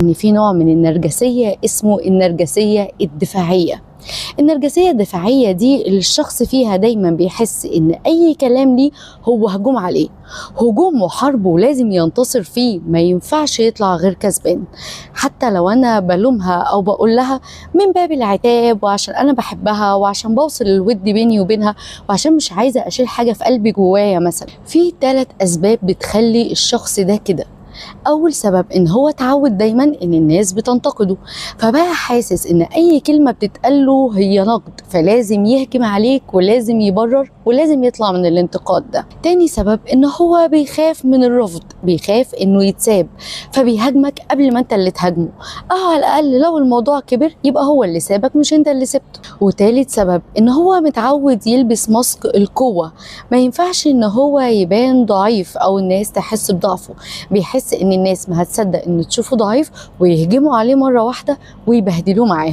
إن في نوع من النرجسية اسمه النرجسية الدفاعية. النرجسية الدفاعية دي اللي الشخص فيها دايما بيحس إن أي كلام ليه هو هجوم عليه، هجوم وحرب ولازم ينتصر فيه، ما ينفعش يطلع غير كسبان. حتى لو أنا بلومها أو بقول لها من باب العتاب وعشان أنا بحبها وعشان بوصل الود بيني وبينها وعشان مش عايزة أشيل حاجة في قلبي جوايا مثلا. في 3 أسباب بتخلي الشخص ده كده. أول سبب إن هو اتعود دايما إن الناس بتنتقده، فبقى حاسس إن أي كلمة بتتقاله هي نقد، فلازم يهجم عليك ولازم يبرر ولازم يطلع من الانتقاد ده. تاني سبب إن هو بيخاف من الرفض، بيخاف إنه يتساب، فبيهاجمك قبل ما أنت اللي تهاجمه، أو على الأقل لو الموضوع كبر يبقى هو اللي سابك مش أنت اللي سبته. وتالت سبب إن هو متعود يلبس ماسك القوة، ما ينفعش إن هو يبان ضعيف أو الناس تحس بضعفه، بيحس ان الناس ما هتصدق ان تشوفه ضعيف ويهجموا عليه مرة واحدة ويبهدلوه معاه.